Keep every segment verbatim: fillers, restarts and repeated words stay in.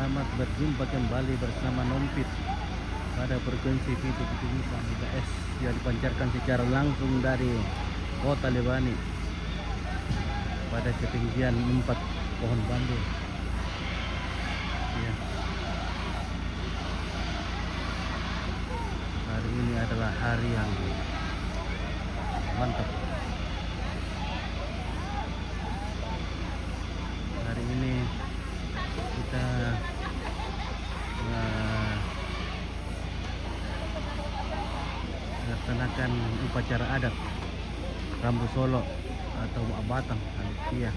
Selamat berjumpa kembali bersama Nompit pada frekuensi P T P T V Samudra S yang dipancarkan secara langsung dari Kota Lebani pada ketinggian empat pohon bambu. Ya. Hari ini adalah hari yang mantap. Hari ini kita eh, melaksanakan upacara adat Rambu Solo atau Wak Batang. Iya.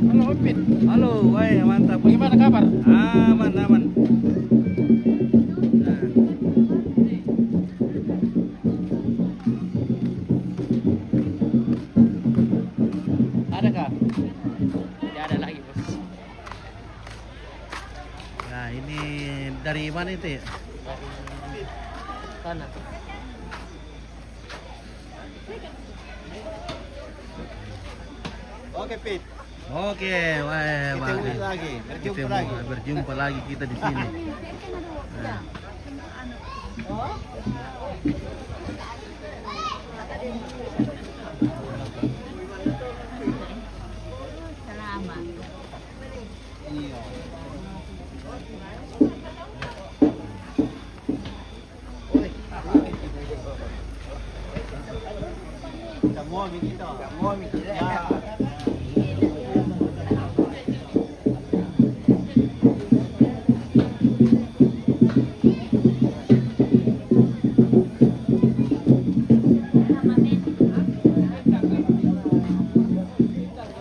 Halo, Opit. Halo, wai, mantap. Bagaimana kabar? Aman, aman. Nah. Adakah? Tidak ada lagi, Bos. Nah, ini dari mana itu ya? Dari sana. Oke, Pit. Oke, wah, kita ulit lagi. Berjumpa lagi. Berjumpa lagi kita di sini. Nah. Selamat. Iya. Semua begitu. Semua begitu. Ya.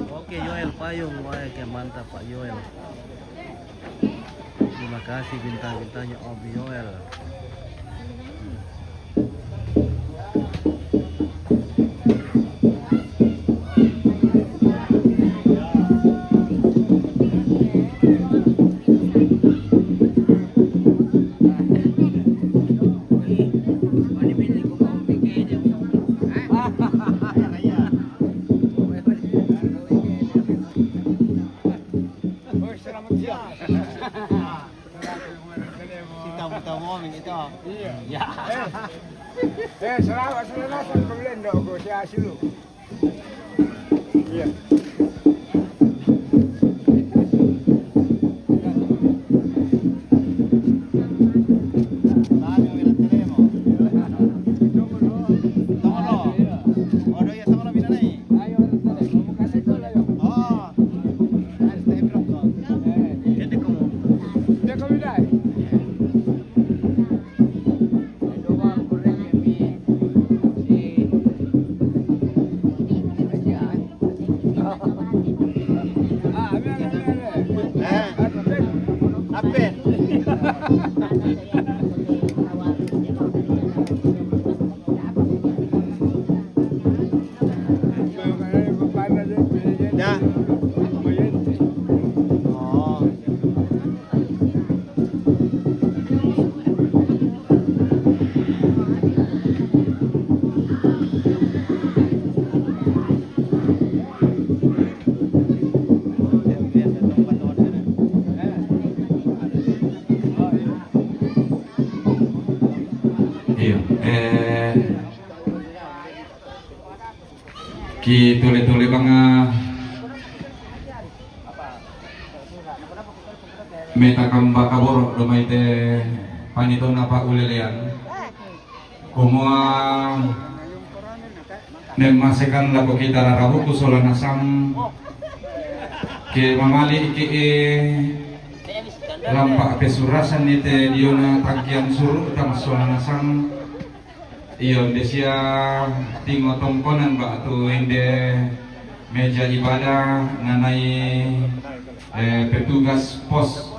Oke, Yoel Payung, oke, mantap, Pak Yoel. Terima kasih bintang-bintangnya Om Yoel. Kita mau tahu momen itu. Iya. Ya. Eh, eh, selamat, selamat, selamat, selamat, selamat, selamat. Iya. Itole-tole banga meta kamba kaboro' do mai te panitona pa'ulelean. Kumua memmasekan lako kita rarabuku sola nasang ke mamali' ke e lampa' pesurasan ni te diona tangkian suru' tang sola nasang. Iyo, inde sia tingo tongkonan ba'tu inde meja ibadah nganai, eh, petugas pos.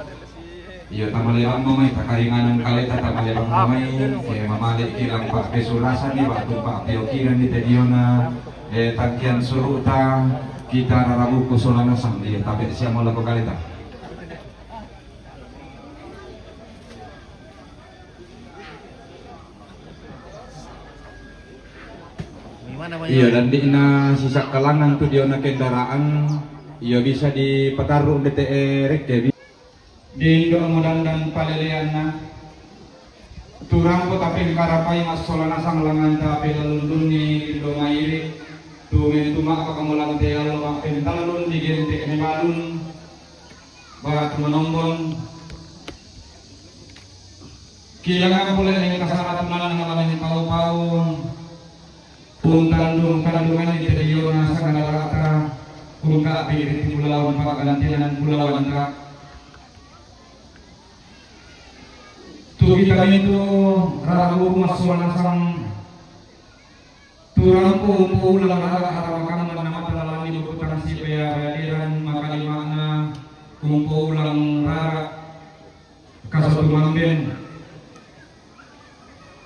Iyo, tamalebang mo mai, takaringanan kaleta tamalebang mo mai, eh, mamali' ki lampa' pesurasan ni ba'tu pa'piokinan ni te diona, eh, tangkian suru'ta kita rarabuku sola nasang. Iyo, tabe' sia mo lako kaleta. Iyo, dandi'na sisakkalangan tu diona kendaraan, iyo, bisa dipatarru' inde te rekke. Di indo' mudandan paleleanna, tu rampo tapengkarapai massola nasang langanta pelallunni indo' mairi', tu mentu ma'pakamolan te allo ma'pentallun di gente' mebalun, batu manombon. Kilangan pole ning kasaratunanna la mempau-pau, untandung-tandungan di te diona sangana rata, ungka' piri ti bulawan pa'gantinan bulawanta. Tu kita mintu rarabuku massola nasang, tu rampo umpoulang rara' ara makamban na matallalani buku tang sipea-pea deran, makalima'na umpoulang rara' kaso tumamben.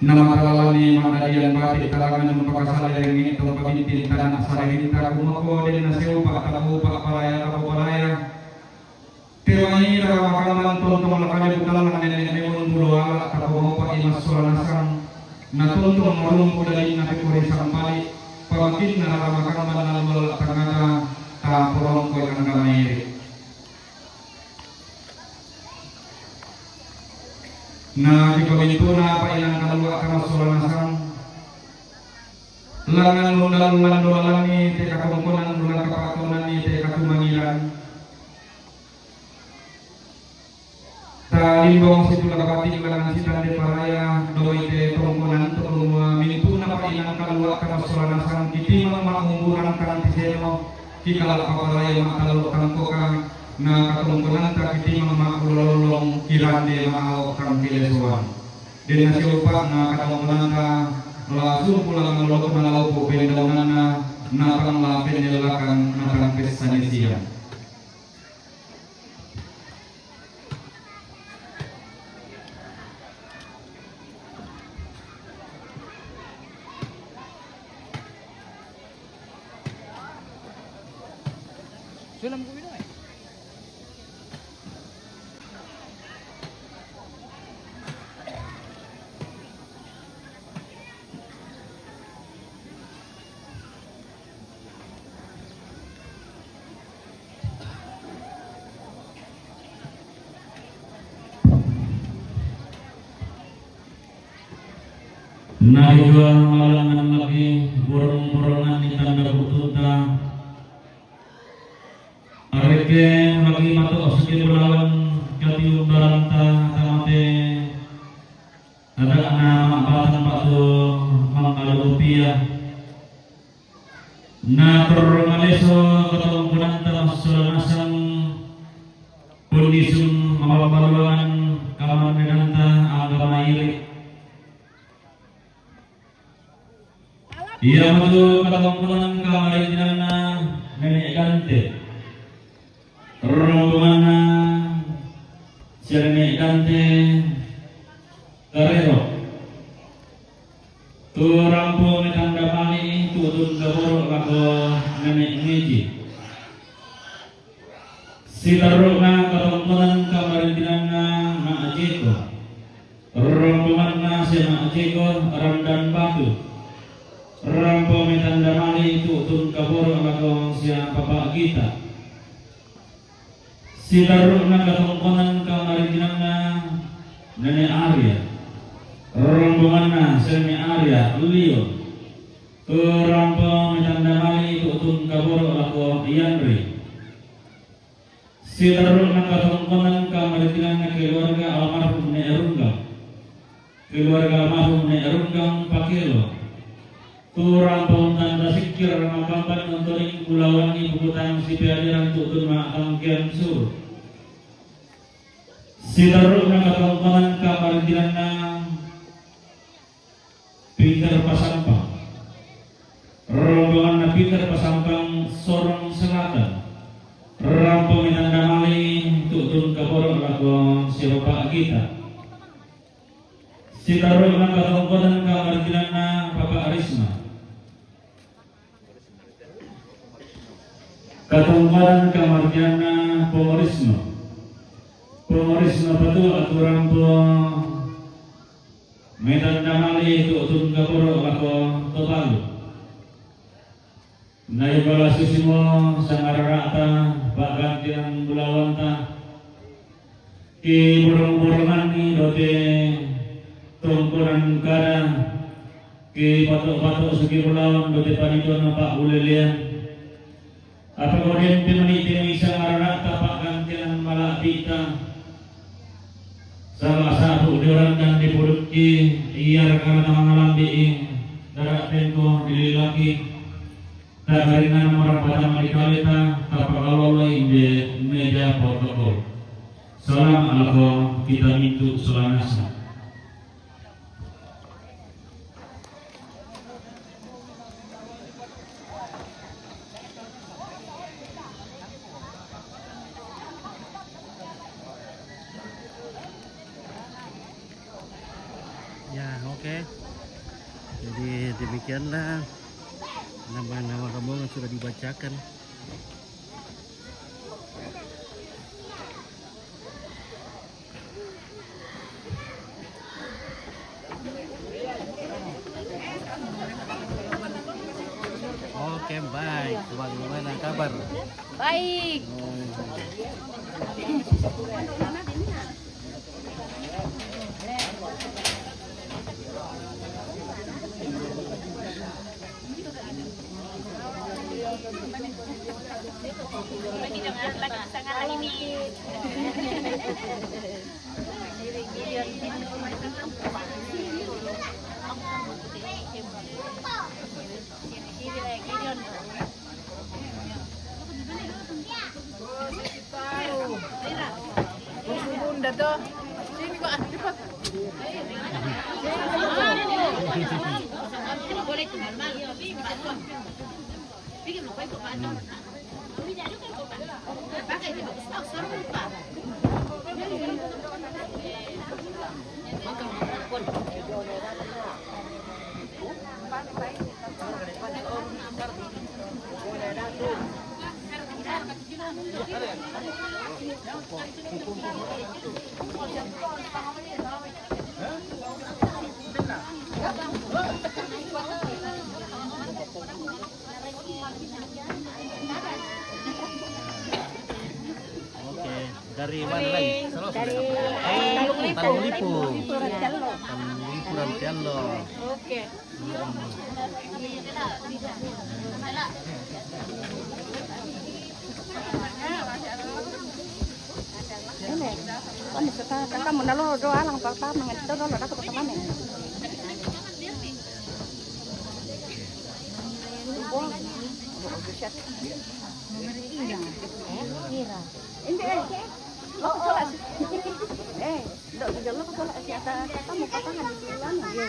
Na matallalani ma'nadian bati' talangan umpakasala ri rengnge' to pabintin tana' saririnta, kumako den nasiupa' tapoupa' paraya tapoparaya. Te mai rara' makamban tontong lakale butallang nene' memon bulo ala' tapomopa'i massola nasang, na tontong marumpu dagingna pekori sampali', pamakinna rara' makamban na lualla' tangngata taporongkoi angga mairi'. Na di pamintuna pa'inang kalua' kamassola nasang, langngan undallan dolalani te katongkonan, ulang kapa'tonani te katumangilan. Talimbong situla kapati langngan sitande paraya doi te tongkonan, to kumua mintu'na pa'inang kalua' kamassola nasang kitimang ma'umburan tang tiseno, kikala' paparaya ma'tallo' tangkoka, na katongkonanta kitimang ma'ulollong kirande ma'ao' tang kilesoan. Den nasiupa' na katongkonanta la sumpu langngan lolokna la upu' pendaunanna, na tang la pennellakan na tang pessanisian. Na dijua malangan lagi burung-burungan di tanda butunta. Areke lagi mato seke bulawan katiung baranta tamate. Ada'na ma'batang ba'tu mangalupia. Na torro maleso katongkonanta massola nasang, pundisung mababbaluangan kamandenanta angga mairi'. Iamato katongkonan kamarintinanna Nene' Dante. Rombonganna si Nene' Dante Tarero. Tu rampo metanda mali' tu'tun kaboro' lako Nene' Miji. Sitarru'na katongkonan kamarintinanna Ma'jeko. Rombonganna si Ma'jeko Randan Batu. Rampo metanda mali' tu'tun kaboro' lako si Papa Gita. Sitarru'na katongkonan kamarintinanna Nene' Arya. Rombonganna si Nene' Arya Lio. Tu rampo metanda mali' tu Tun Kaboro lako Yanri. Siterru'na katongkonan kamarittinanna keluarga almarhum Ne' Erunggang. Keluarga almarhum Ne' Erunggang Pakelo. Tu rampo untanda sikkir makamban nontoning kulawanni pukutang sipeadirang tu'tun ma'tangkean suru. Siterru'na katongkonan kamarittinanna Peter Pasampang. Rombonganna Peter Pasampang Sorong Selatan. Rampo mitanda mali tu'tun Kaboro lako siropa' gita. Siterru'na katongkonan kamarittinanna Papa Arisma. Katongkonan kamarittinanna Pongorisno. Pongorisno patu atu rampo mitanda mali tu'tun Kaboro lako Tobalu. Naibala susimo sangarara'ta pa'gantian bulawanta, kiborong-boronganni dote tongkonan kada, kipato'-pato' suki bulawan dote panitona pa'bulelean. Apa ko dempe mani te misa ngarara'ta pa'gantian mala'bi'ta? Sala sa'bu diorang dan dipudukki, iya rakana tamalambi'i, dara'tengko dililaki. Takarinana marampatama di kaleta, tapakaloloi inde meja protokol. Salam alako kita mintu solanasa. Ya, oke. Jadi demikianlah nama-nama rombongan sudah dibacakan. Oke, baik. Bagaimana kabar? Baik. Bunda to. Sini, Pak, cepat. Oke, dari mana lagi? Dari Talung Lipu. Talung Lipu. Talung Lipu Rantiallo. Oke. Ini, kan suka, kan kamu nalo doa lang pertama, nggak tahu dolo dapat ke mana. Ini, eh, lo ke sholat. Eh, lo di dalam ke sholat, si Ata, kamu pasangan di dalam. Iya.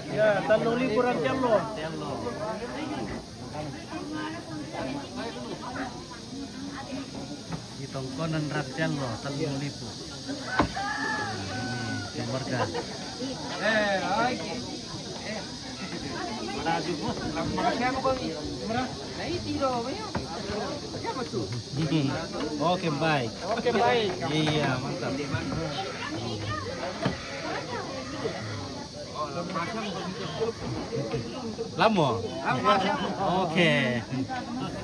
Ya, Talung Lipu Rantiallo. Di tongkonan Rantiallo, Talung Lipu. Ini keluarga. Eh, lagi. Eh. Mana aja, Bos? Mana siapa, Bos? Mana? Nah, itu loh, Bos. Oke, baik. Oke, baik. Iya, mantap. Lamo? Oke.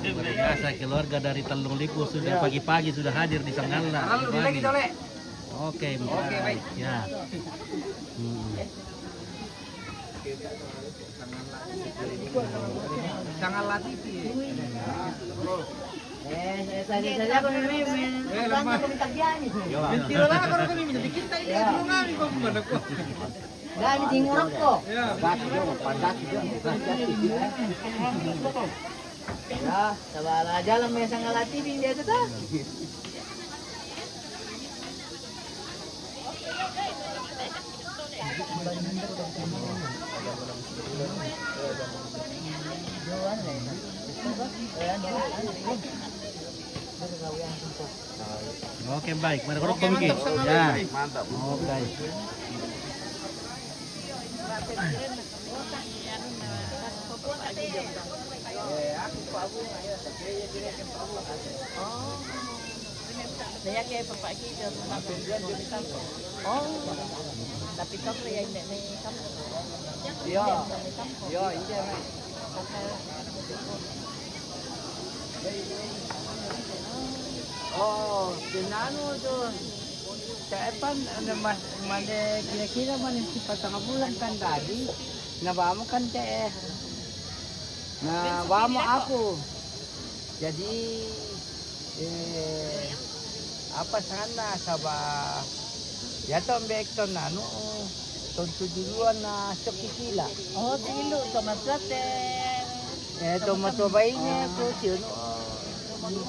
Luar biasa, keluarga dari Tallung Lipu sudah pagi-pagi sudah hadir di Sangalla. Oke, baik. Ya. Hmm. Sangalla T V. Eh, saya saja, saya apa namanya? Mentira lah kalau kami minta kita ini, dulu kami kok mana kok. Kami di Moroko. Ya, sabar aja lah, Sangalla T V dia itu tuh. Oke, baik. Mari, oke, mantap, Sangalla. Ya. Mantap. Oke. Saya ke Bapak Gideon, oh, tapi kamu yang ini kamu. Iya. Iya, iya. Oh, kinanu tu. Kapan ada mas, mana kira-kira mana si patang bulan kan tadi. Na bamo kan te. Na bamo aku. Jadi, eh, apa sana saba ya to mbek to nanu to tujuan na sokikila. Oh, tilu to masate. Eh, to mato baine ko sino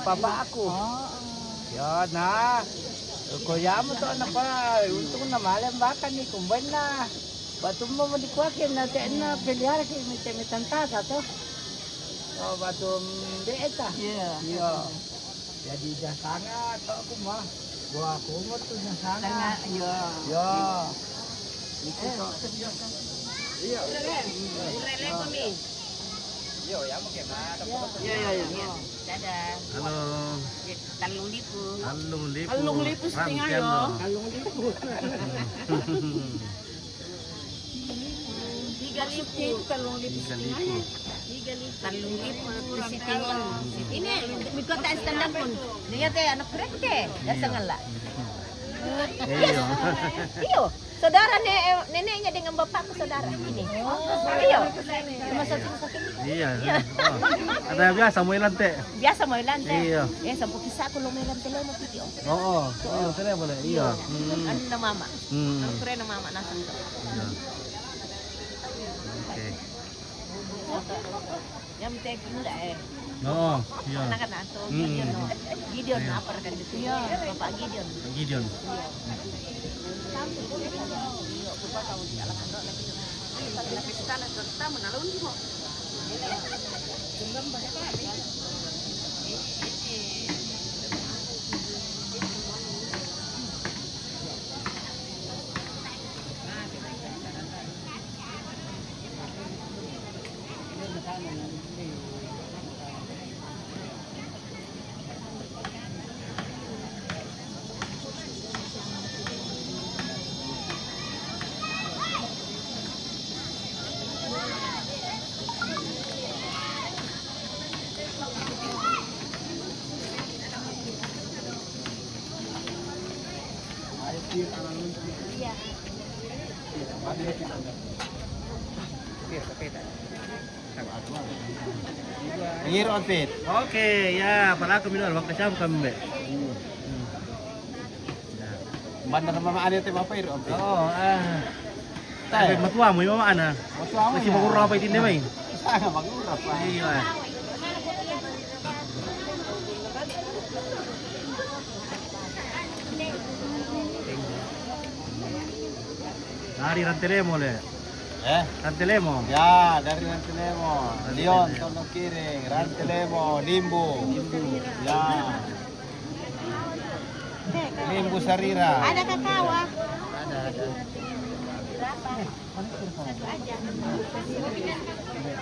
papa aku. Oh, oh. Ya na ko ya mo to na pa untung na malem bakan ni kumben na. Batum mo di kuakin na te na pelihara ki mi te mi tantata to. Oh, batum de eta. Iya. Iya. Jadi dah sangat kok aku mah. Wah, aku umur tuh dah sangat. Sangat, iya. Ya. Itu kok. Iya. Iya, iya, iya. Dadah. Halo. Tallung Lipu. Tallung Lipu. Tallung Lipu setengah, yo. Tallung Lipu. Tiga Lipu. Tallung Lipu setengahnya. Tiga Lipu. Tallung Lipu sitingon. Ini mi kota standar pun. Dia teh anak keren ke. Iya. Sangalla. Iya. Iyo. Saudara ne-, neneknya dengan bapakku saudara ini. Iyo. Rumah satu, rumah satu. Iya. Iya. Oh. Ada biasa mo ilante. Biasa mo ilante. Iya. Eh, sampu kisah aku lo mo ilante lo mo video. Oh, oh. Oh, ilante boleh. Iya. Hmm. Anu na mama. Hmm. Anu keren na mama nasang to. Iya. Oke. Yang penting enggak, eh. Oh, iya. Anak-anak tuh, hmm. Gideon, no. Gideon, iya. Apa rekan itu? Iya. Bapak Gideon. Gideon. Iya. Tapi kita lah serta menalun kok. Ngiro ampit. Oke, ya, palaku minum, waktu jam kami. Banda nama ane te bapak iro ampit. Oh, ah. Tapi matua mo yung ana. Matua mo. Kasi magura pa itinde mai. Sana magura pa. Iya. Dari Rantelemo le. Eh? Rantelemo. Ya, dari Rantelemo. Leon, Rantelemo. Tondong Kiring, Rantelemo, Limbu. Limbu. Ya. Limbu Sarira. Ada kakawa. Ada, ada. Ada,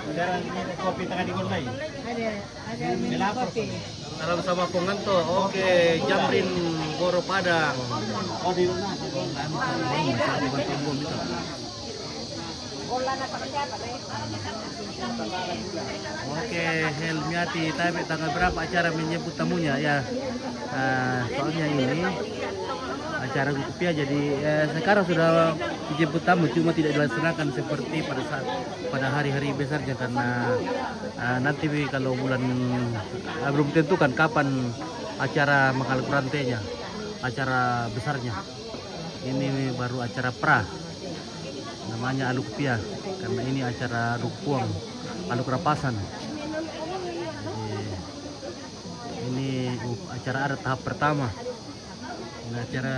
ada minum kopi tengah digulai. Ada, ada minum kopi. Salam sama Ponganto. Oke, Jamrin Boro Padang. Oh, di rumah. Oke, Helmiati, tapi tanggal berapa acara menjemput tamunya? Ya, ah, soalnya ini acara Rupiah, jadi, eh, sekarang sudah dijemput tamu, cuma tidak dilaksanakan seperti pada saat, pada hari-hari besarnya, karena, ah, nanti kalau bulan, ah, belum tentukan kapan acara Mangkal Kurantenya, acara besarnya. Ini baru acara pra, namanya Aluk Pia, karena ini acara Rupuang, Aluk Rapasan. Jadi, ini acara adat tahap pertama. Ini acara,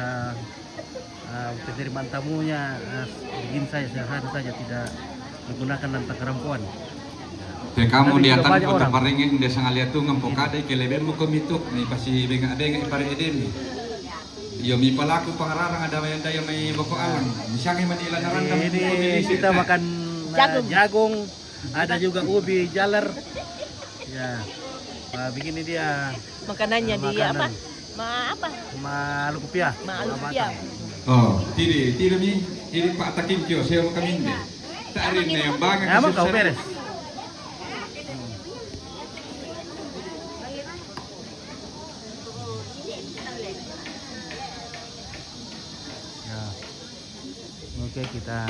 eh, penerimaan tamunya, eh, begini saja, sederhana saja, tidak menggunakan lantang kerampoan. Te kamu dia tanpa orang. Taparingi inde sangaliatungan pokade ke lebih mau komituk nih pasti bengak-bengak ipare edeni. Iyo mi palaku pangararang ada yang daya mai boko alam. Misalnya mani ilan narandam. Ini kita makan, eh, jagung. Jagung. Ada juga ubi jalar. Ya. Nah, begini dia. Makanannya, eh, dia apa? Makanan. Ma apa? Ma Aluk Pia. Ma Aluk Pia. Oh, tidak, tidak mi. Ini Pak Takin Kio, saya mau kami ini. Tak ada yang banget. Ya, mau kau beres. Ya. Oke, kita.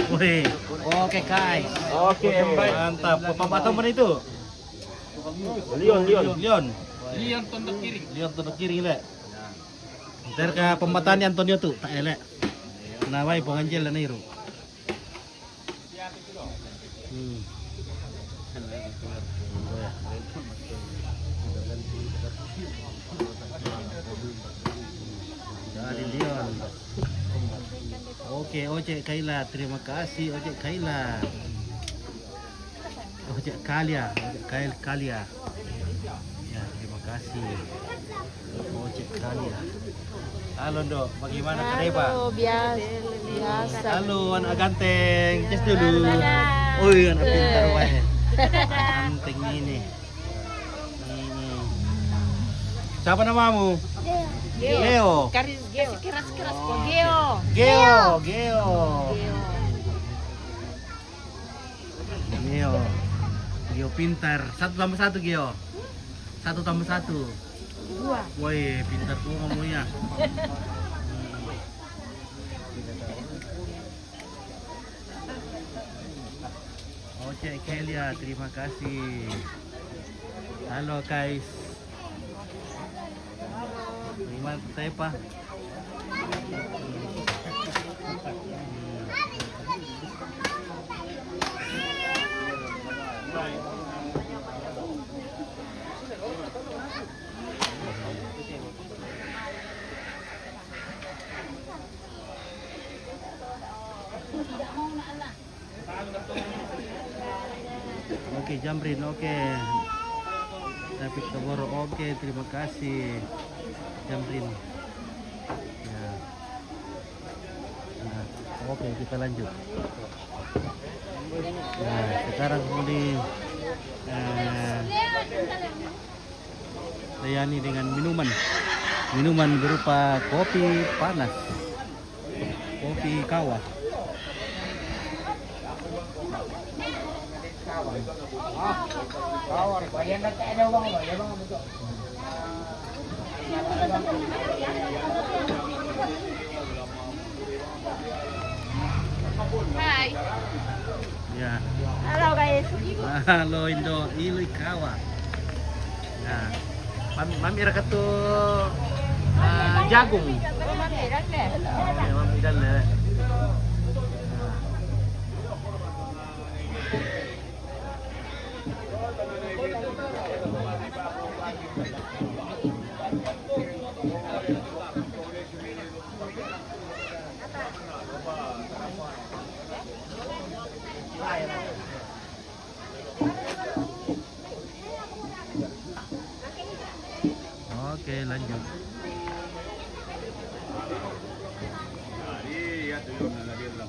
Wih, oke, guys. Oke, mantap. Papa Batam mana itu? Leon, Leon. Leon. Leon Tondok Kiri. Leon Tondok Kiri, le. Ntar ke pembataan Antonio tuh, tak elek. Nah, wai, penganjil dan iru. Hmm. Dari Leon. Oke, Ojek Kaila, terima kasih Ojek Kaila. Ojek Kalia, Ojek Kail-, Kalia. Ya, terima kasih. Ojek Kalia. Halo, Ndok. Bagaimana, Kareba? Halo, biasa, biasa. Halo, anak ganteng. Ces dulu. Halo. Oi, anak pintar, weh. Ganteng ini. Hmm. Siapa namamu? Geo. Geo. Karis, Geo. Kasih keras-keras kok, Geo. Geo, Geo. Geo. Geo. Geo pintar. Satu tambah satu, Geo. Satu tambah satu. Dua. Woi, pintar juga kamu ya. Oke, Kelia, terima kasih. Halo, guys. Terima kasih, Pak. Oke, Jamrin, oke. David Keboro, oke, terima kasih, Jamrin. Ya. Nah, oke, kita lanjut. Nah, sekarang ini, eh, layani dengan minuman. Minuman berupa kopi panas. Kopi kawa. Hai. Ya. Halo, guys. Halo, Indo, ilu ikawa. Ya. Mam-, mami raka tu, ah, jagung. Oh, mami raka. Oh, ya, mami dan ya. Oke, lanjut.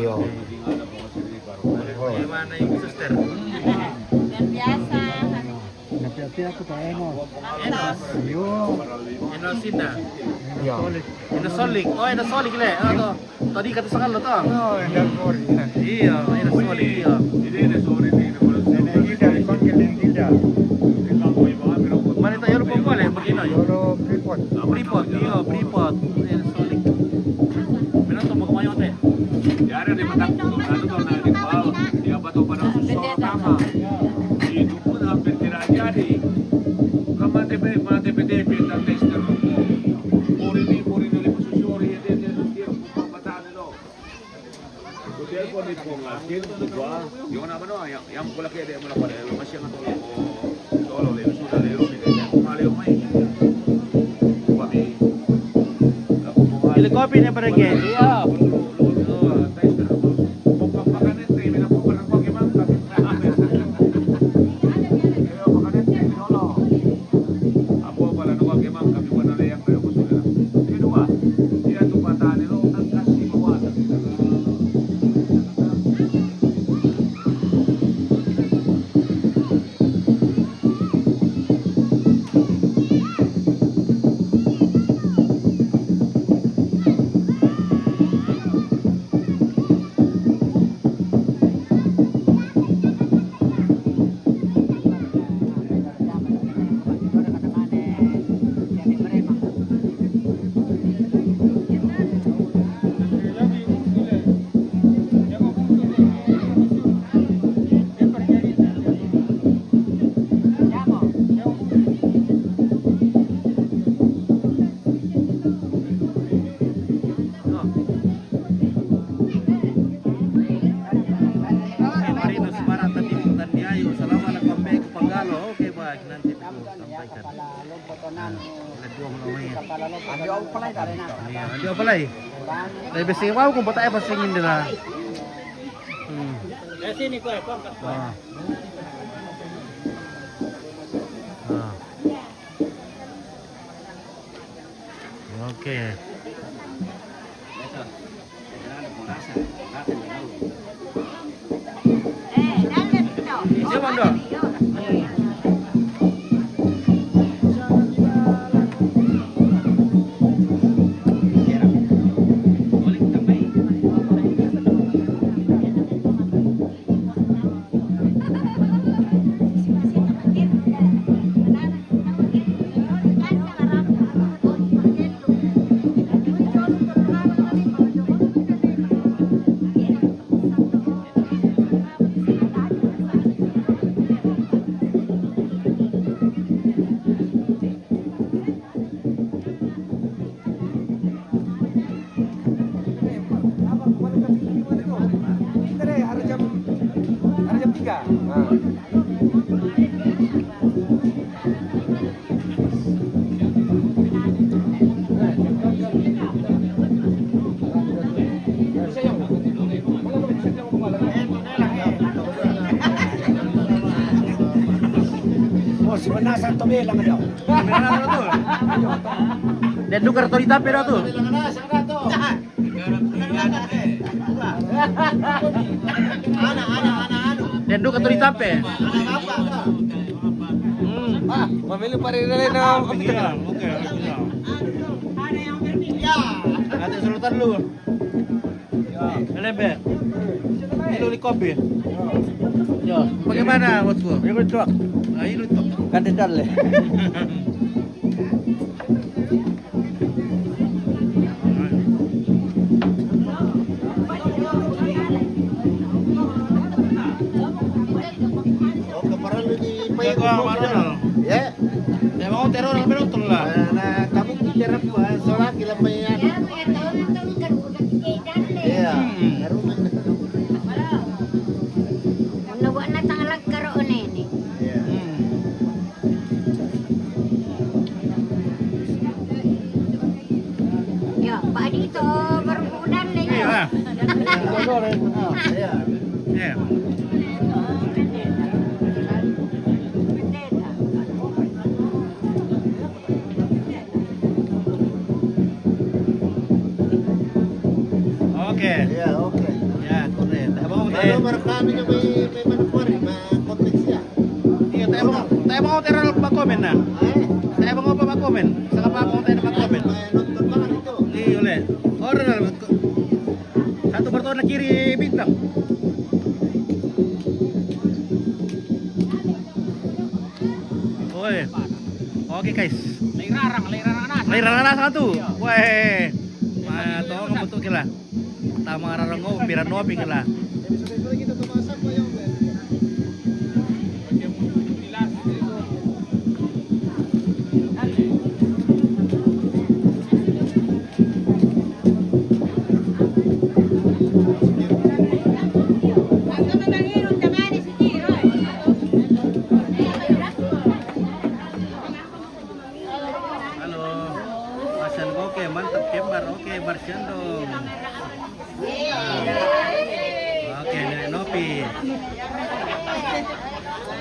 Iyo. Bagaimana, Ibu Suster? Luar biasa. Nanti-nanti aku tak enak. Enos. Iyo. Enos Indah. Iyo. Enos Solik. Oh, Enos Solik, le. Oh, to. Tadi kata sangat lo, to. Oh, Enos Solik. Iyo, Enos Solik, iyo. Ini, ini Solik, ini. Ini Linda, dipanggil Linda. Mana tak, yo lo pun boleh, begini, yo. Yo lo Freeport. Freeport, iyo, Freeport. Enos Solik. Mana tu mau kemana, teh? Yari, di mata, anu, to, na, di bawah. Di apa tu, pada susah, sama. Itu pun hampir tidak jadi. Kan mate pe-, mate P T P, tak tester. Ori ni, ori ni, lepas susuri, ya, dia, dia, dia, dia, patah ni, lo. Hotel pun di Ponga, kiri tu dua. Yang mana, mana? Yang, yang pula ke dia, mana pada, masih yang tu, lo. Solo, le, sudah, le, rumah, dia, rumah, le, rumah. Rumah, le. Pili kopi ni, para ke? Iya. Marino Sumara tadi, Tandiayo, salamat na kambe ko Panggalo. Okay, ba, nanti ko sampaikan. Ah, ila duwa mo na, eh. Andi, o, palay, dali na. Andi, o, palay. Dahil basta yung wow, kung patay, basta yung hindi na. Hmm. Ah. Ah. Okay. Siya, Mando. Oh, si Manasan to bilang daw. Denduk kartu di tape daw tu. Denduk kartu di tape. Hmm. Ah, mamili pa rin na rin na ang pizza. Okay, okay. Ate, sulutan lu. Lebe. Ilo ni kopi. Yo, bagaimana, bosku? Ilo truck. Ah, ilo truck. Kan dendal le. O, kaparan di payag. Kaparan. Ya. Dia mau teror, ang pinutol na. Na, na, kamu kita rap, ah, soalnya kita main. Iya. Hmm. Karungan. Nawa na tangalag karoon ini. Iya. Hmm. Sorry, ah, yeah. Yeah. Okay. Yeah, okay. Yeah, correct. Tama mo, Ano, eh. Marami na may, may manok pa rin, ma-context siya. Iya, tayo mo, tayo mo, tayo mo, mag-comment na. Ay. Tayo mo pa mag-comment. Saka pa ako tayo na mag-comment. May nonton pa ka rito. Iya, ulit. Oras na, mag- Sa ito ba ito na kiri bintang? Oy. Okay, guys. Lairarang, lairarang na. Lairarang na sa ito. Weh. Ma, to, kamu to kila. Tama rarang, oh, pira no, pingila. Halo. Pasal oke, mantap kembar. Oke, barsian dong. Oke, Nenek Nopi.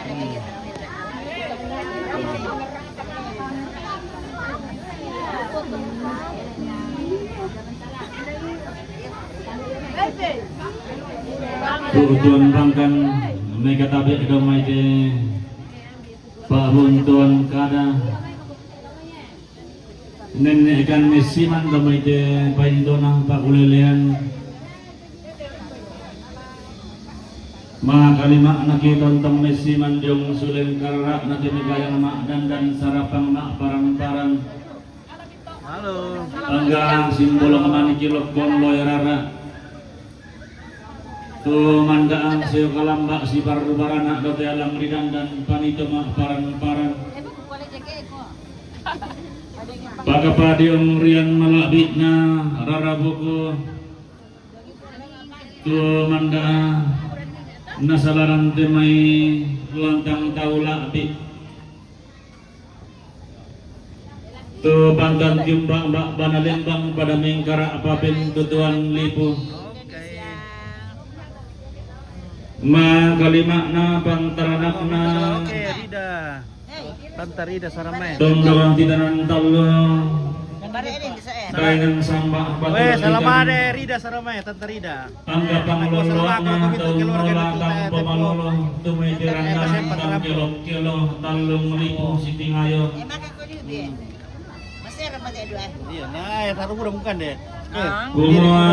Hmm. Tujuan bangkan mega tabe domai de. Pabuntuan kada. Nenne' kan messiman domai te paindona pakulelean. Makalima' naki tontong messiman diong suleng karra' na te megayang ma'dandan sarapang ma'paran-paran. Halo. Angga simbolong maniki lokkon loe rara. Tu manda'ang sio kalamba' siparru-barana' do te alang ri dandan panito ma'paran-paran. Pakapadiong rian mala'bi'na rara buku. Tu manda'ang nasalaran te mai lantang tau la'bi'. Tu pantan tiumbang ba-, bana lembang pada mengkara' papentutuan lipu. Oke. Makalima'na pantaranakna. Oke, Rida. Tanta Rida Saramae. Tondorang titanan tallo. Bainang samba. Weh, salamade Rida Saramae, Tanta Rida. Angga pangloloanna tau nola tang pamalolo, tumai tiranna tang kelo-kelo, tallung lipu sitingayo. Iya, nah, ya, taruh udah bukan deh. Eh, kumua.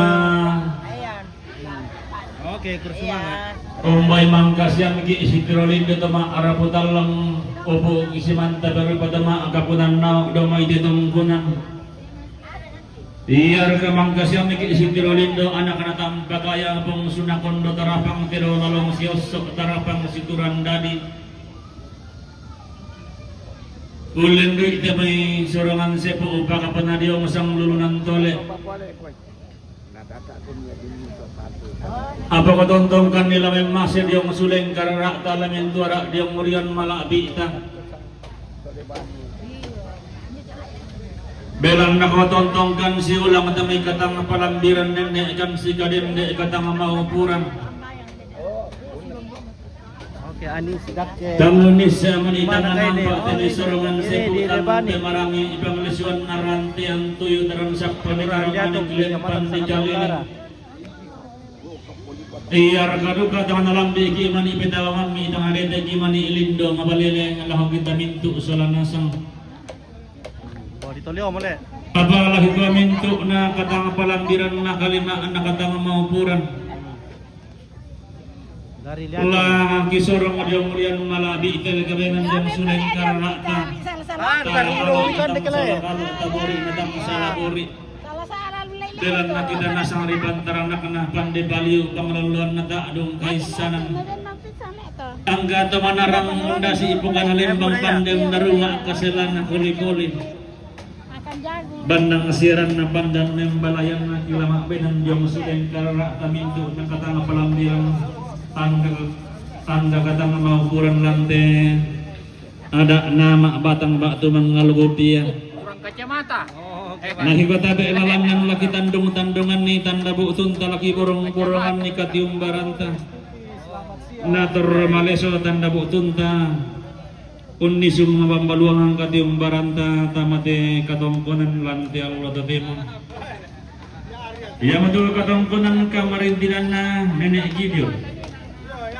Oke, kursi mana? Umbai mangkasian ki sitiro lindo toma arapu tallang, opo ki simanta baru patama kapunan nau domai tetungkunan. Iyarega mangkasiang miki sitiro lindo anak-anak tampakaya pong sunakondo tarapang tiro lalong siossok tarapang situran dadi. Ulendui te mai sorongan sepo upaka penadiong sang lulunan tole. Apa ko tontongkan ni lameng mase diong suleng karara' ta lameng tuara' diong murian mala'bi'ta. Belanna ko tontongkan siulang temi katang palambiran nenne' kan sikadende' katang maupuran. Oke, Ani, sidak ke. Tamu ni sama ni tangan nampak tadi sorongan sepu tamu te marangi ipang lesuan narantian tuyu taran sappa ni karang anak lempan di jalini. Iya, raka duka tangan lambi ki mani petawa mami tangan dete ki mani ilindo ngabalele ngalaho kita mintu sola nasang. Bawa di tolio mole. Apalagi tua mintu na katang palambiran na kalima na katang maupuran. Dari lihat. Ulang kisorong diong rian malabi tel kebenan diong suleng karata. Ah, bukan, bukan, bukan, bukan. Salah, salah, salah, salah. Tabori na tang salah bori. Belanna kita nasang ri pantaranakna pande baliu pangaloloanna ta'dung kaissanan. Angga to manarang mundasi ipokana lembang pande narunga kaselana koli-koli. Bandang siaranna bandang nembalayanna kilama benan diong sudeng karara tamintu nakatanga palambiran tangga, tangga katanga maukuran lante. Ada nama batang batu mangalugutia. Kacamata. Nahiba tabe' lalangngan laki tandung-tandunganni, tanda bu'tunta laki borong-boronganni katiumbaranta. Na torro maleso tanda bu'tunta unnisung mabambaluangang katiumbaranta tamate katongkonan lan te allo totemo. Iamotu katongkonan kamarintinanna Nene' Gideon.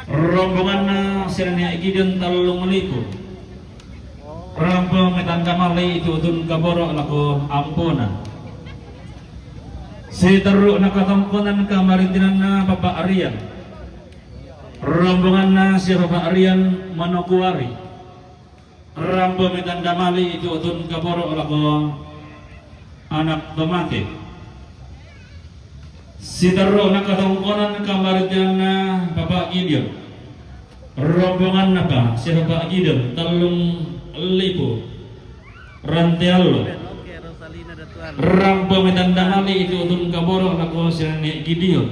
Rombonganna si Nene' Gideon tallung lipu. Rampo metanda mali itu'tun kaboro' lako ampona. Siterru'na katongkonan kamarintinanna Papa Arian. Rombonganna sia Papa Arian Manokuari. Rampo metanda mali itu'tun kaboro' lako anak to mate. Siterru'na katongkonan kamarintinanna Papa Gideon. Rombongannapa sia Papa Gideon tallung lipu. Rante allo. Rampo metanda mali itu'tun kaboro' lako si Nene' Gideon.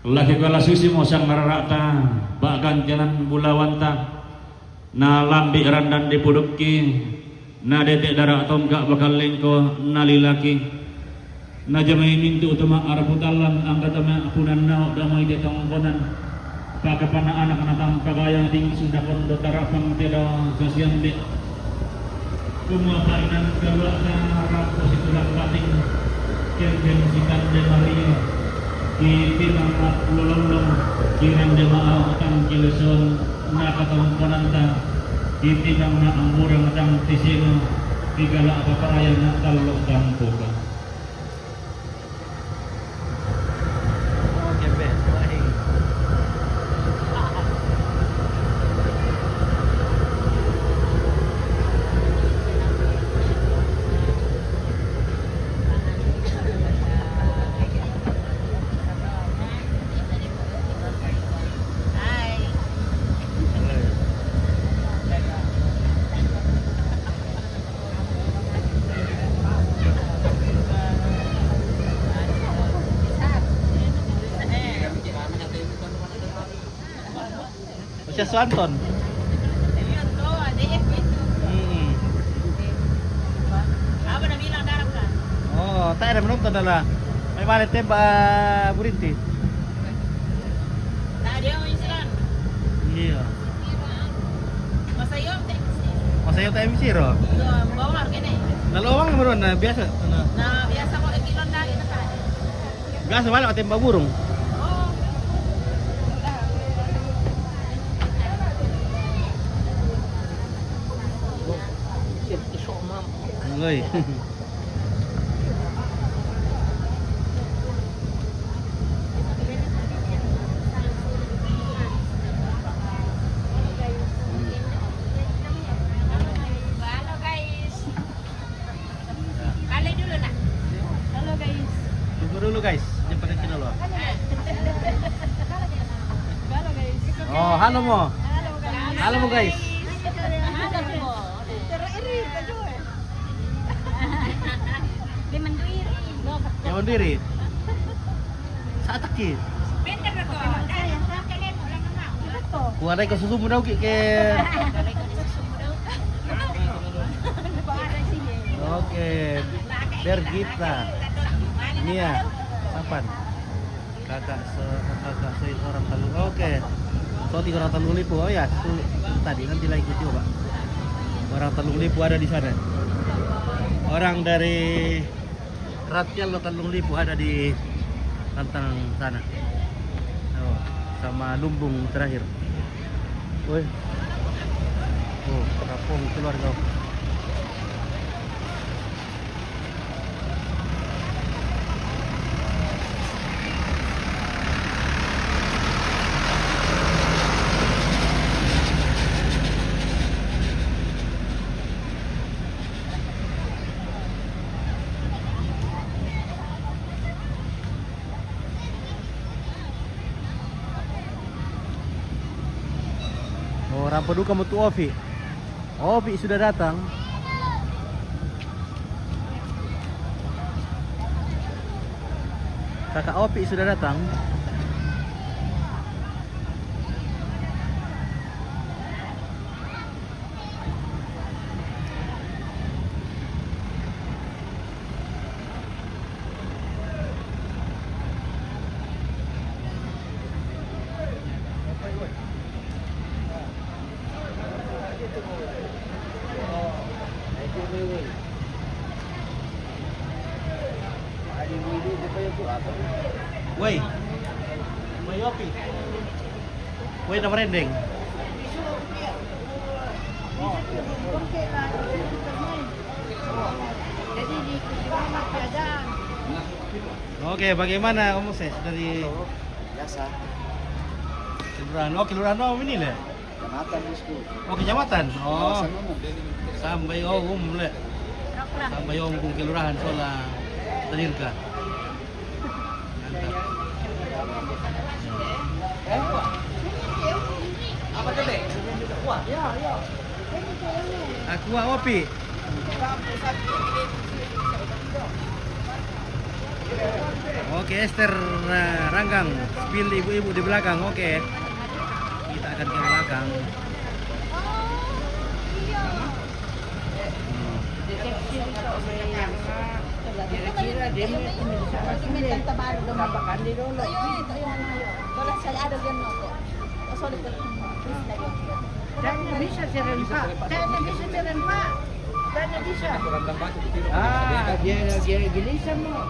Laki kala susimo sangngarara'ta, pa'gantianan bulawanta, na lambi' randan dipudukki, na dete' dara' tongka' bakallengko, na lilaki. Najamai mintu' to ma'arapu tallang, angga to ma'punannao' damai te tongkonan. Pakapana anak na tampagayang ding sunda kondo tarapang te do kasiambe'. Kumua parinan kalua'ta rampo situlang bating, kembeng sikande mario, kitimang lolondong, kirande ma'ao tang kileson, na katongkonanta, kitimang na amburang tang tisino, kigala' paparayang na tallo' tampuko. Siya Swanton. Hmm. Oh, tayo na menonton na la. May balik tembak, ah, Burinti. Iya. Masayo ta M C ro. Iya, bawang kene. Na lowang meron na biasa. Na biasa ko kilon daging na tayo. Biasa balik ka tembak burung. Oh. Ngoi. Halo, guys. Balik dulu, nak. Halo, guys. Tunggu dulu, guys. Dia pada kenal, loh. Halo, guys. Oh, halo, Mo. Halo, guys. Halo, Mo, guys. Halo, Mo. Dia mendiri. Dia mendiri. Sa' takki. Kuarai ko susumu dauki ke. Oke. Bergita. Nia. Kapan? Kakak se-, kakak se-, orang Talung. Oke. Soti orang Talung Lipu. Oh ya, su-, tadi nanti lagi ku coba. Orang Talung Lipu ada di sana. Orang dari Ratial lo Talung Lipu ada di Rantang sana. Oh, sama Lumbung terakhir. Woi. Oh, kapong keluarga. Oh, rampo duka mo tu Ovi. Ovi sudah datang. Kakak Ovi sudah datang. Yopi. Kue na merendeng. Oke, bagaimana Om Ose dari Biasa. Kelurahan? Oh, kelurahan apa ini, Le? Kecamatan, Bosku. Oh, kecamatan. Oh. Kawasan umum. Sambai, oh, umum, Le. Sambai, oh, umum kelurahan sola Tadirka. Mantap. Aqua Opi. Oke, Esther, eh, Ranggang, spill ibu-ibu di belakang. Oke. Kita akan ke belakang. Hmm. Kira-kira dia mau ini sama sini. Tapakan di dulu. Tanya bisa cerita. Tanya bisa cerita. Ah, dia, dia gelisah mau.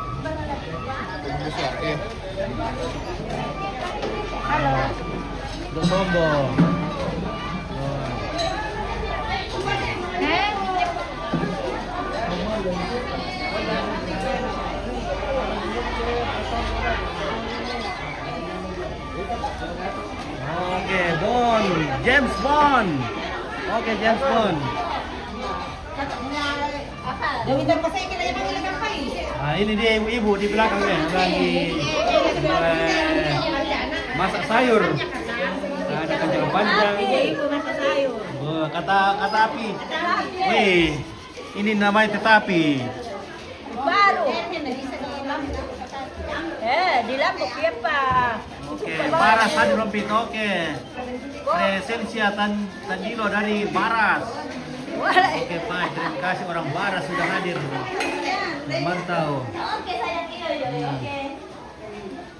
Halo. Untuk sombong. Oke, Bond. James Bond. Oke, James Bond. Ah, ini dia ibu-ibu di belakang ya, lagi, eh, masak sayur. Nah, ada kacang panjang. Wah, kata, kata api. Wih, ini namanya tetapi. Baru. Eh, di Lombok ya, Pak. Oke, Baras hadir, Rompit. Oke. Presensia Tan Tanjilo dari Baras. Oke, baik. Terima kasih orang Baras sudah hadir. Mantau. Oke, sayang, iya, iya, iya, oke.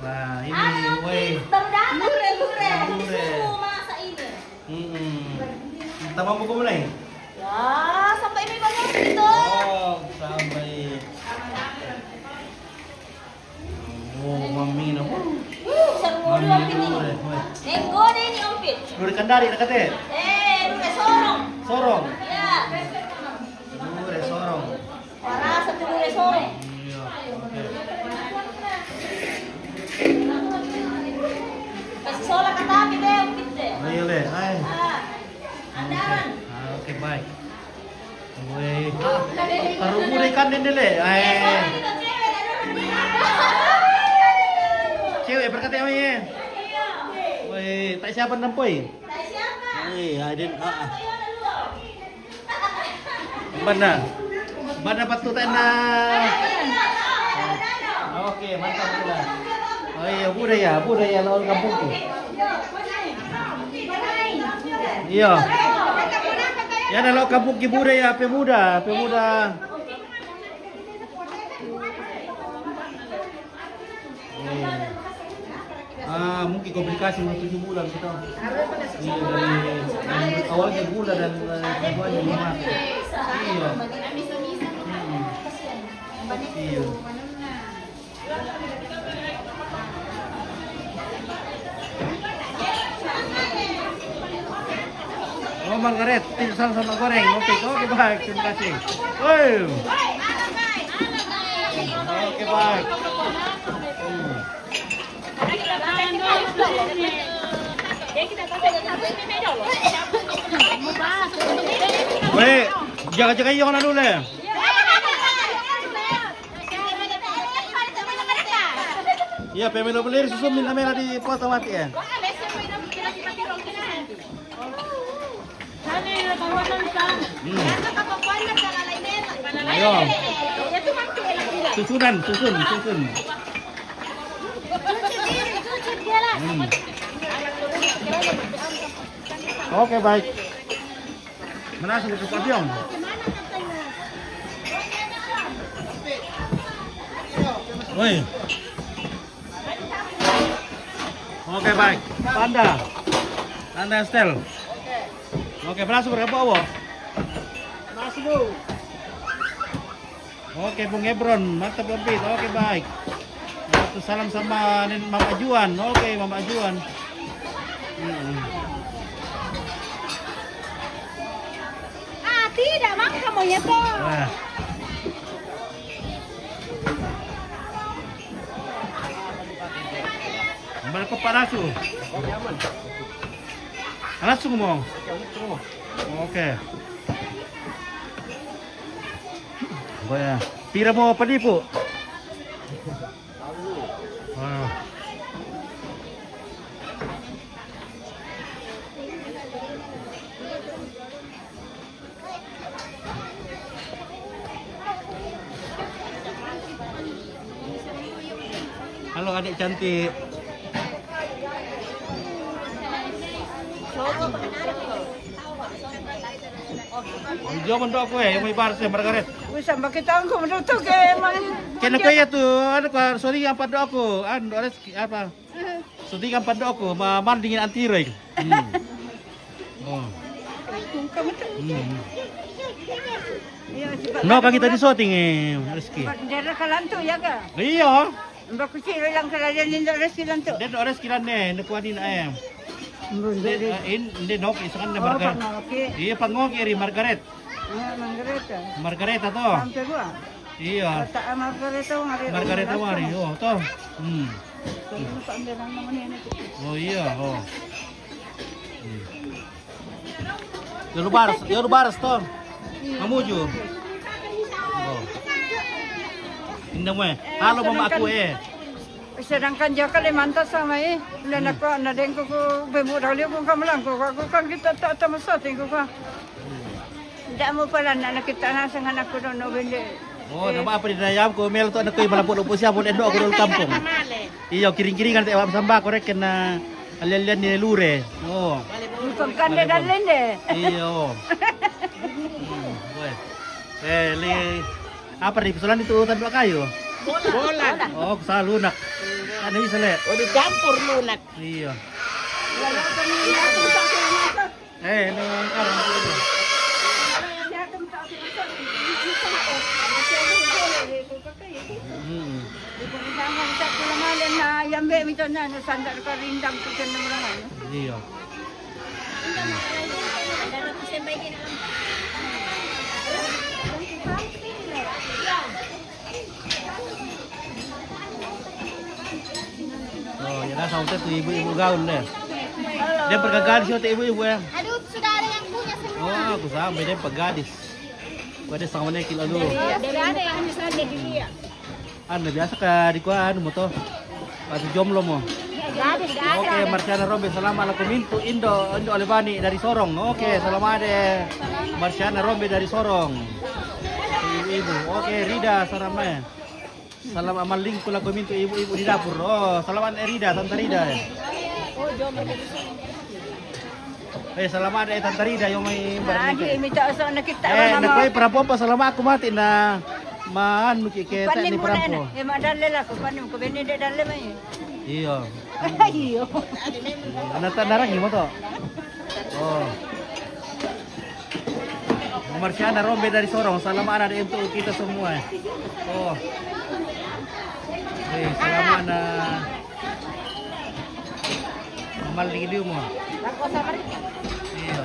Wah, ini, woi. Baru datang nih. Lure, lure. Lure. Susu masa ini. Mm-mm. Tamam buku mulai? Ya, sampai ini banyak gitu. Oh, sampai. Oh, mami na. Uh, seru dulu ini. Mami na, woi. Nenggo deh ini, Ompit. Lure Kandari, nakate? Eh, lure Sorong. Sorong? Ya. Lure Sorong. Para satu lure Sorong. Iya, oke. Kasih sola kata api deh, Ompit deh. Oh, iya, Le. Ai. Ah. Andaran. Ah, oke, baik. Woi, taruh gurih kan, Dendele? Eh. Cewek berkata apa ya? Woi, tak siapa nempoi? Woi, Aiden, ah, ah. Bana. Bana patu tak na. Oke, mantap pula. Oh iya, budaya, budaya lawan kampungku. Iya. Ya, ada lo kampung ki budaya, pemuda, pemuda. Hmm. Ah, mungkin komplikasi mau tujuh bulan kita. Iya, dari, dari awalnya gula dan, eh, keduanya lemak. Iya. Hmm. Iya. Oh, Margaret, pizza sama goreng, oke, oke, baik, terima kasih. Woi. Oke, baik. Hmm. Woi, jaga-jaga iya, dulu ya. Iya, pemelo belir susu minta mela di foto mati ya. Hmm. Ayo. Susunan, susun, susun. Hmm. Oke, baik. Mana sudah ke podium? Woi. Oke, baik. Tanda. Tanda setel. Oke, berapa berapa, Wo? Oke, Bung Ebron, mantap, Bung Pit. Oke, baik. Salam sama Nen Mama Juan. Oke, Mama Juan. Mm-mm. Ah, tidak, Mang, kamu nyetor. Wah. Kembali ke Pak Rasul. Langsung mo. Oke. Pira mo panipu? Ah. Halo, adik cantik. Jom untuk aku, eh, yang mau ibarat, eh, Margaret. Wis, sampai kita aku menutup ke, Mang. Kena kau ya tu, ada kau sorry apa doa aku, anu, ada apa? Syuting kan pandok aku, ma-, mandi dengan anti rai. Hmm. Oh. Kamu tu. Hmm. Iya, sebab no, kan kita di syuting, eh, Rizky. Sebab dia kalantu ya ke? Iya. Mbak kucing bilang kalau dia ni Rizky lantu. Dia Rizky lan ni, nak kuat ni nak, eh. Dia, eh, in, dia nok, isakan dia Oh, Margaret. Pangoki. Iya, pangoki ri Margaret. Ah, Margareta. Margareta to. Sampai gua. Iya. Kata Margareta wari. Margareta wari. Oh, to. Hmm. Kalau lupa ambil nama ni, ni. Oh, iya, oh. Hmm. Ya lu baras, ya lu baras to. Iya. Mamuju. Oh. Indah mo, eh. Halo, mama aku, eh. Sedangkan dia Kalimantan sama, eh. Udah nak kuat, nak dengku ku bemu dah liu ku kamu langku. Aku kan kita tak tahu masa tinggu ka. Ndak mau pala nak kita na sangan aku dono bende. Oh, nama apa di dayam ku mel tu nak kui malapu lupu siapa dendo aku dulu kampung. Iyo, kiring-kiringan te wap samba korek kena alian-alian ni lure. Oh. Bukan kan dia dan lende. Iyo. Hmm, weh. Eh, li apa di pesulan itu urutan dua kayu? Bola. Oh, kusah lunak. Kan bisa le. Oh, dicampur lunak. Iya. Eh, ini orang. Hmm. Iya. Oh, ya dah, saute tu ibu-ibu gaun deh. Dia pergagal sih, tu ibu-ibu ya. Aduh, sudah ada yang punya semua. Oh, aku sampai dia pegadis. Gua ada sama nekil, aduh. Dari, dari ada yang misalnya di dia. Anu, biasa ka di kuan, anu mo to. Pas jomblo mo. Gadis, gadis. Oke, Marciana Rombe, salama' laku mintu' Indo, Indo Alebani dari Sorong. Oke, salama' de. Marciana Rombe dari Sorong. Ibu-ibu. Oke, Rida, salama' ya. Salama' mallingku laku mintu' ibu-ibu di dapur. Oh, salama' eh, Rida, Tanta Rida ya. Eh, salama' ada, eh, Tanta Rida, yo mai barang. Adi, mita oso' na kita. Eh, na koi perampo pa salama' aku mati na. Maan muki ke teknik perampo. Eh, ma dalle la ko panu ko bene de dalle mai. Iyo. Iyo. Nata narangi mo to. Oh. Marciana Rombe dari Sorong, salama' ada untuk kita semua. Oh. Eh, salama' na. Mamal di mo. Iya.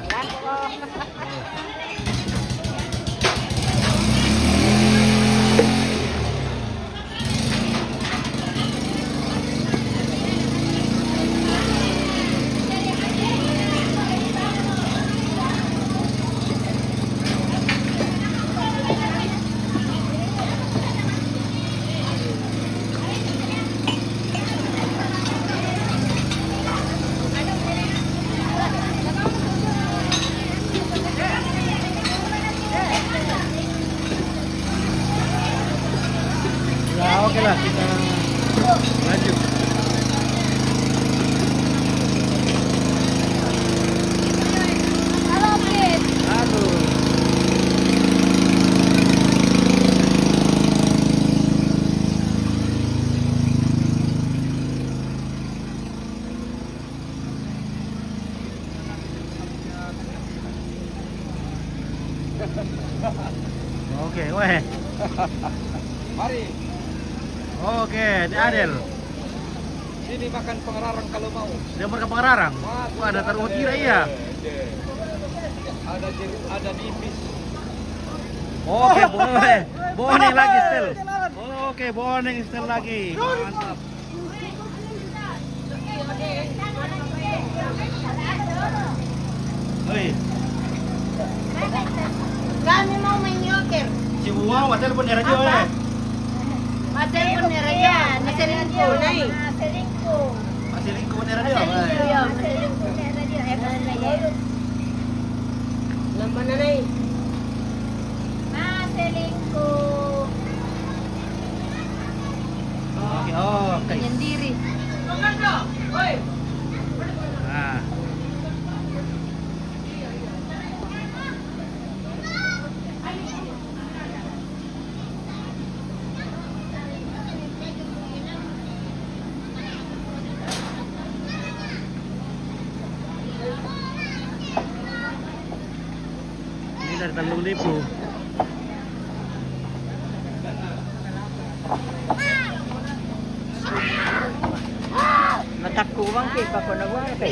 Ya, oke lah, kita lanjut. Halo, Pit. Halo. Oke, weh. Mari. Oke, Dek Adel. Sini makan pengararang kalau mau. Dia makan pengararang. Wah, ada taruh kira iya. Ada jeruk, ada nipis. Oke, boleh. Boneng lagi, Stel. Oke, boneng, Stel lagi. Mantap. Hei. Kami mau main joker. Si Uwa, wa telepon ni Rajo, eh. Wa telepon ni Rajo, na selingkuh, nai. Selingkuh. Wa selingkuh ni Rajo, eh. Iya, selingkuh ni Rajo, eh. Lambat na, nai. Na selingkuh. Oke, oke. Menyendiri. Ah. Ini dari Teluk Lipu. Matakku bang ke, bako na buang ke.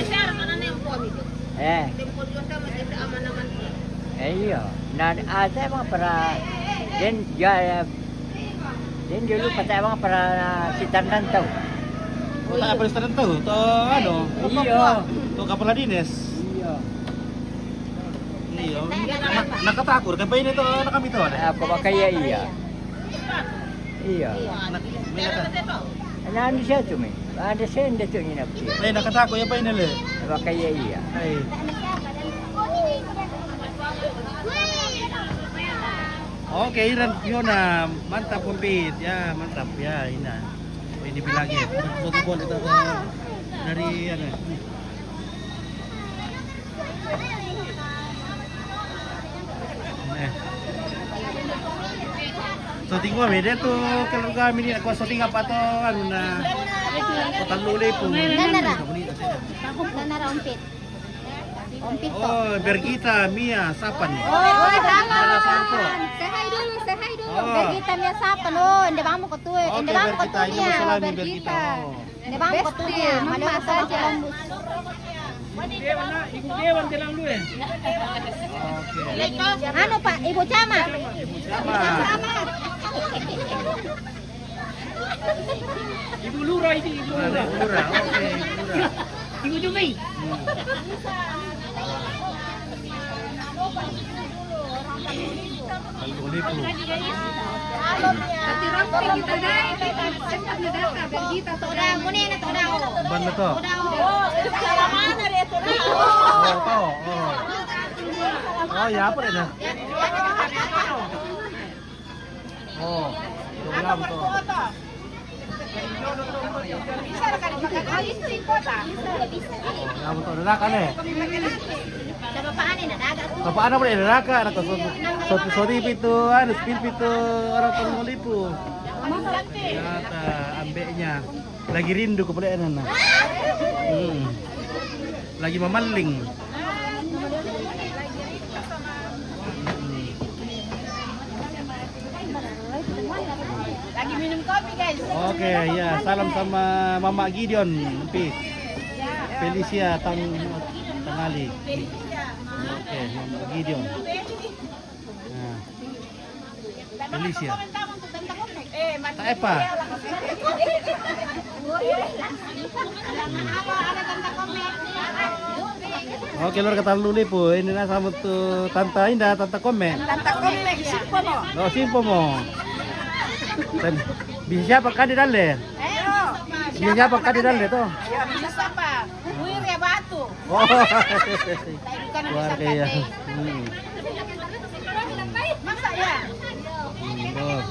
Eh. Eh, iya. Na, ah, saya bang para den, ya, ya. Den dulu patai bang para si Tandan tau. Oh, tak apa si Tandan tau? To, ano? Iya. To kapala dinas. Iya. Iya. Na, nakatakur, kaya pa ini to, na kami to, ano? Ako ba kaya iya? Iya. Na, may naka- Ano, ano siya to, may? Ano siya, hindi to, inap siya. Ay, nakatakur, kaya pa ini, le. Ba kaya iya? Ay. Okay, Iran, yun na. Mantap, kumpit. Ya, mantap. Ya, ina. Ini bilangin. Sa football, ito, ito. Dari, ano. Eh. So, tingnan mo, may dito, keluarga, mini, ako, so, tingnan pa to, ano na, o, Teluk Lipu. Nana ra. Nana ra, umpit. Umpit to. Oh, Bergita, Mia, Sapan. Oh, Sapan. Sapan. Say hi dulu, say hi dulu. Oh. Bergita, Mia, Sapan. Oh, hindi ba mo ko to, eh. Okay, hindi ba mo ko Bergita, to, hindi mo Mia. Salami, Bergita. Bergita. Oh. Hindi ba mo ko to, Mia. Besti, mama saja. Columbus. Ibu Dewan, Ibu Dewan, bilang lu, eh. Okay. Ano pa? Ibu Chama. Ibu Chama. Ibu Lura ini, Ibu Lura. Ibu Lura, okay, Ibu Lura. Ibu Jumi. Hmm. Teluk Lipu. Todang, muna na, todang. Ban na to. Todang. Oh, to. Oh. Oh, ya, apa na? Oh, program to. Oh, ya, betul. Ada kan, eh? Sa bapaan ini, ada, ada. Bapaan apa ini? Ada kan? Ada kan? Soti, soti pitu, anu, spill pitu, orang Teluk Lipu. Ternyata ambeknya. Lagi rindu ko pala, ano na. Hmm. Lagi mamaling. Lagi minum kopi, guys. Oke, ya, salam sama Mama Gideon, Pi. Felicia Tang-, Tangali. Oke, Mama Gideon. Nah. Felicia. Eh, Tae pa. Hmm. Oke, lor kata luli po. Ini na samo to Tanta Inda, Tanta Kome. Tanta Kome, simpo mo. Oh, simpo mo. Tan-, bisa siapa kadi dalle? Ayo. Bisa siapa kadi dalle to? Bisa pa. Uy, Ria Batu. Oh. Bukan bisa luar biasa. Hmm. Masa ya? Hmm, bos.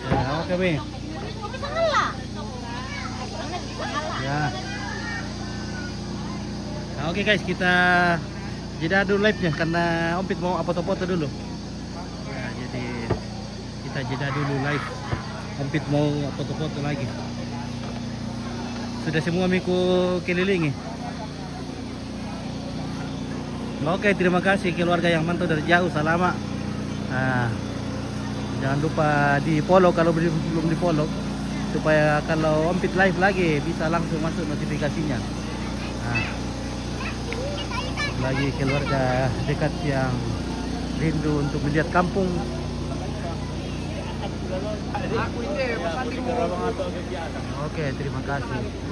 Ya, oke, Bi. Ya. Nah, oke, guys, kita jeda dulu live-nya karena Ompit mau foto-foto dulu. Nah, jadi kita jeda dulu live. Ompit mau foto-foto lagi. Sudah semua mi ku kelilingi. Oke, terima kasih keluarga yang mantau dari jauh, salama. Nah, jangan lupa di follow kalau belum belum di follow, supaya kalau Ompit live lagi bisa langsung masuk notifikasinya. Nah, lagi keluarga dekat yang rindu untuk melihat kampung. Oke, terima kasih.